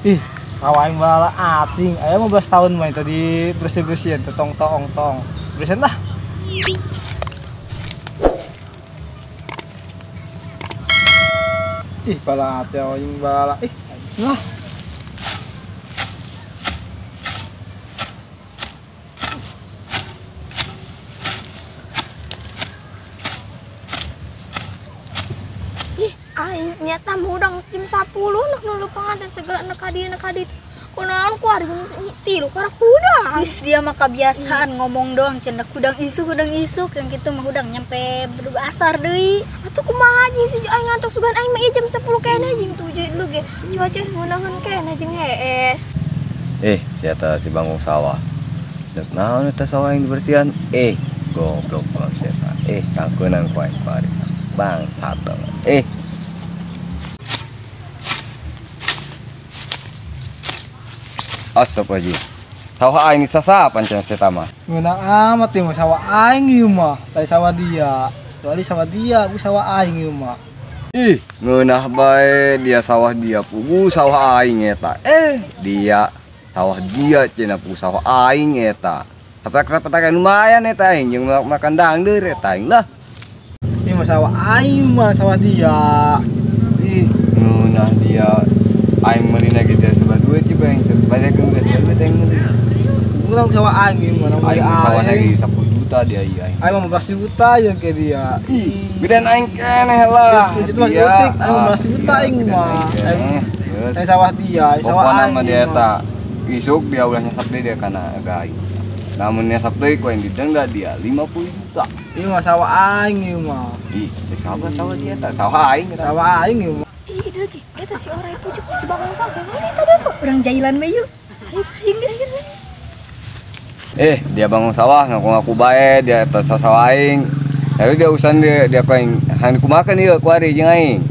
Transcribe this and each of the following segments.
Ih, sawah aing bala ating. Aya 15 tahun mah tadi bersih-bersihan tong tong tong. Bersihan lah. Ih, bala ati aing bala. Ih, nah. Ih, aing nyata hudang jam 10 nak nulu panganten segera nek ka dieu nek ka ditu. Kunaon ku ari jam 3 karak hudang. Geus dia mah kebiasaan ngomong doang cenah hudang isuk yang kitu mah hudang nyampe bedug asar deui. Atuh kumaha jeung si aing ngantuk sugan aing mah ieu jam 10 keneh jeung 7 dulu ge. Cuaca ngeunaheun keneh jeung hees. Eh, sia teh si bangkong sawah. Dek naon eta sawah yang dibersihan? Eh, goblok bang sia teh. Eh, tangkeunan ku aing pari. Bangsat banget. Eh. Astagfirullahaladzim. Sawah aing sasapan cenah eta mah. Ngeunah amat ieu mah sawah aing ieu mah. Lain sawah dia. Kecuali sawah dia, ku sawah aing ieu mah. Ih, ngeunah bae dia sawah dia pugu sawah aing eta. Eh, dia sawah dia cenah pugu sawah aing eta. Tapi lumayan eta aing jeung makan dangdeur eta aing lah. Ieu mah sawah aing mah sawah dia. Ih, ngeunah dia aing meulina ge dia sebat duit sih bang. Banyak yang duit aing meuli. Urang sawah aing ieu mah aing sawah lagi 10 juta dia ieu aing. Aing 15 juta ya ke dia. Ih, gedean aing keneh lah. Itu mah geutik, aing 15 juta aing mah. Aing sawah dia, aing sawah aing. Pokona mah dia eta isuk dia ulah nyasap deui dia kana ka aing. Namun nyasap deui ku aing didenda dia 50 juta. Ieu mah sawah aing ieu mah. Ih, sawah sawah dia eta, sawah aing, sawah aing ieu mah. Ih, deui eta si orai pucuk si bangong sawah eta da urang jailan we yuk. Aing geus. Eh, dia bangun sawah ngaku-ngaku bae dia eta sawah aing. Tapi dia urusan dia dia ku aing hang dikumakeun ieu ku ari jeung aing.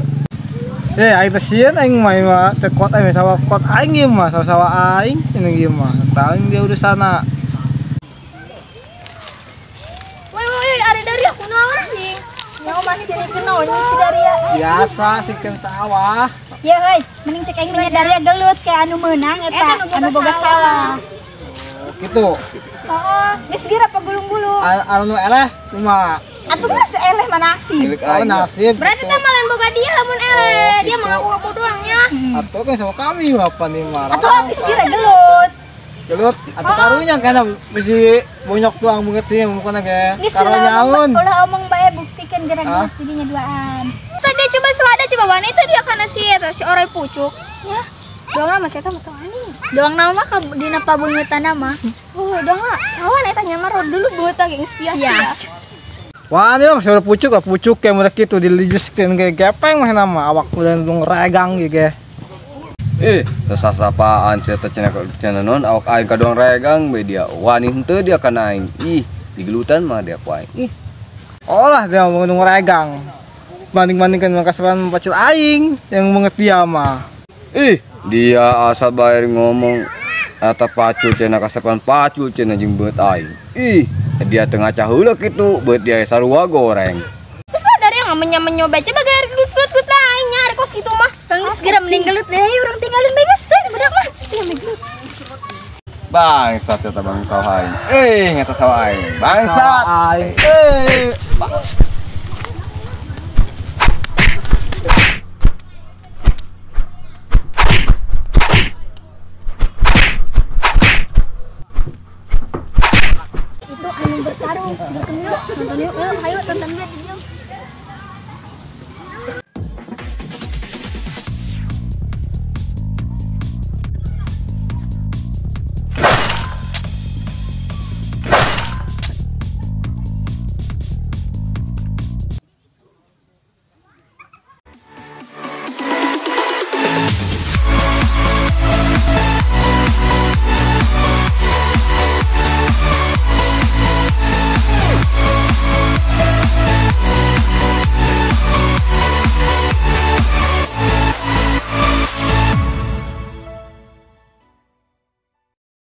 Eh, aing teh sieun aing mah ieu mah cekot aing sawah kot aing ieu mah sawah aing cenah ieu mah. Tahu dia urusana. Woi woi, ari dari aku naon sih? Nyawa masih rikeun naon si Daria. Biasa sikeun sawah. Ya heuy, mending cek aing mah Daria gelut kayak anu meunang eta, anu boga sawah. Gitu. Heeh, geus geura pagulung-gulung. Anu eleh kumaha? Atuh geus eleh mah nasib. Oh, nasib. Berarti teh malan boga dia lamun eleh. Dia mah ngaku-ngaku doang nya. Atuh kan sama kami apa nih marah. Atuh geus geura gelut. Gelut atuh karunya kana bisi bonyok doang banget sih mukana ge. Karunyaun. Ulah omong bae buktikan geura gelut jadinya duaan. Tadi coba suada coba wanita dia kana si eta si orai pucuk. Ya. Doang mah eta mah wani. Doang nama mah dina pabeungeutana mah. Oh, doang lah. Sawan eta nya mah dulu beungeut ge geus biasa. Yes. Wah, ini mah suara pucuk lah, pucuk kayak mereka itu dilijiskeun kayak gepeng mah nama awak udah regang gitu. Ih, sasapaan sia teh cenah cenah non awak aing kadoang regang bae dia. Wani henteu dia kana aing. Ih, digelutan mah dia ku aing. Ih. Oh lah dia mau regang. Banding-bandingkan dengan kasaran pacul aing yang banget dia mah. Ih, dia asal bayar ngomong eta pacul cenah kasapan pacul cenah jeung beut aing. Ih, dia teu ngaca heula kitu, beut dia sarua goreng. Geus lah dari yang menyoba coba gaya gelut-gelut lah aing nyari kos kitu mah. Geus geura mending gelut deh, urang tinggalin bae geus teh budak mah. Tinggal gelut. Bangsat eta bang sawah aing. Eh, ngeta sawah aing. Bangsat aing. Eh. Itu anu bertarung, nonton yuk, ayo tonton yuk.